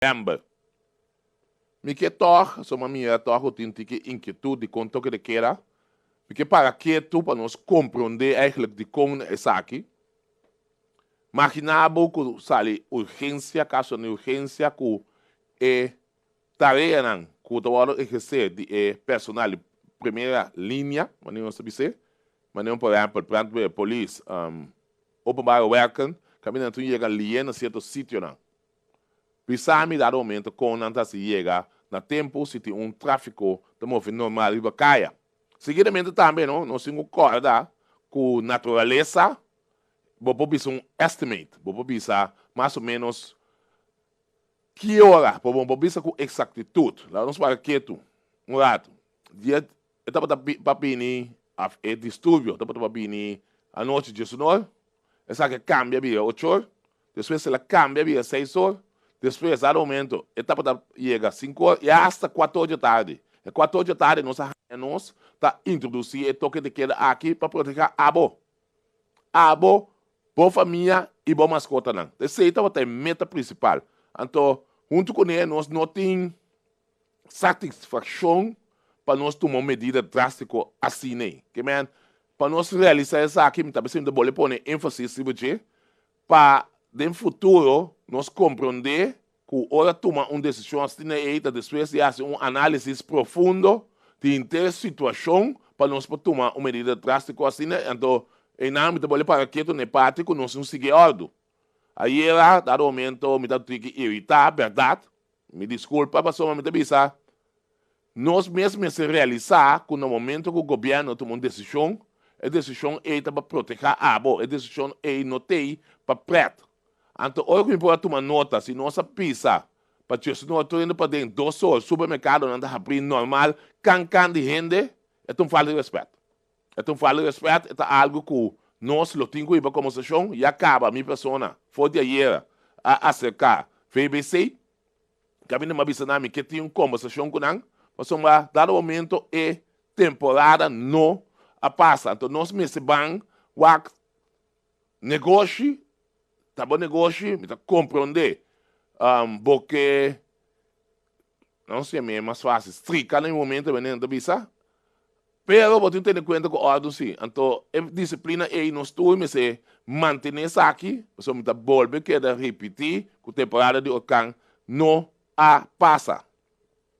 Novèmber. Mi ke tòg, so m'a mira tòg ku tin tiki inkietut dikon toke de keda. Mi ke para ketu pa nos komprondé eigentlik dikon esaki. Maginá bo ku sali urgensia, kaso di urgensia ku e tareanan ku ta wòrdu ehersé di e personal di primera linia, manera nos ta bis'é, manera por ehèmpel brandweer, polis, openbare werken, kaminda nan tin yega lié na sierto sitionan. Bisa mi dado momento kon nan ta hasi yega na tempu si tin un trafiko ta move normal riba kaya. Seguidamente tambe no nos tin ku kòrda ku naturalesa bo por bisa un estimate, bo por bisa mas o menos ki ora, pero bo no por bisa ku eksaktitut. Laga nos para ketu un ratu. Dia e tabata pa bini òf e disturbio tabata pa bini anochi diesunor, esaki a kambia bira ochor, Despues el a kambia bira seis or, despues dado momento e tabata yega sinku or i hasta kuater or dje tardi. E kuater or dje tardi nos a haña nos ta introdusí e toke de keda aki pa protehá abo, abo, bo famia i bo maskotanan. Esei tabata e meta prinsipal. Anto huntu kuné nos no tin satisfakshon pa nos tuma un medida drástiko asin'ei. Ke men, pa nos realisá esaki mi ta bisa mi ta bolbe pone énfasis riba dje, Pa den futuro nos komprondé ku ora tuma un desishon asina ei ta despues di hasi un análisis profundo di henter situashon pa nos por tuma un medida drástiko asina, anto einan mi ta bolbe para ketu na e parti ku nos no sigui e òrdu. Ayera, dado momento mi ta tiki iritá, bèrdat, mi diskulpa pasobra mi ta bisa Nos mes mester realisá ku na momento ku gobièrnu tuma un desishon, e desishon ei ta pa protehá abo, e desishon ei no t'ei pa prèt. Anto ora ku mi por a tuma nota, si nos a pisa pa djesnor tur hende paden dos or, supermerkadonan ta habrí normal, kan kan di hende, e ta un falta di rèspèt. E ta un falta di rèspèt, e ta algu ku nos lo tin ku hiba kombersashon, ya kaba mi persona for di ayera a aserká VBC, Kaminda mi a bisa nan mi ke tin un kombersashon ku nan, pasobra dado momento e temporada no a pasa. Anto nos mester ban wak negoshi, ta bo negoshi, mi ta komprondé bo ke, no sé mi e mas fásil, strika na e momento manera nan ta bisa, Pero bo tin tene kuenta ku òrdu si. Anto e disiplina ei nos tur mester mantené esaki, pasobra mi ta bolbe keda ripití ku temporada di orkan no a pasa.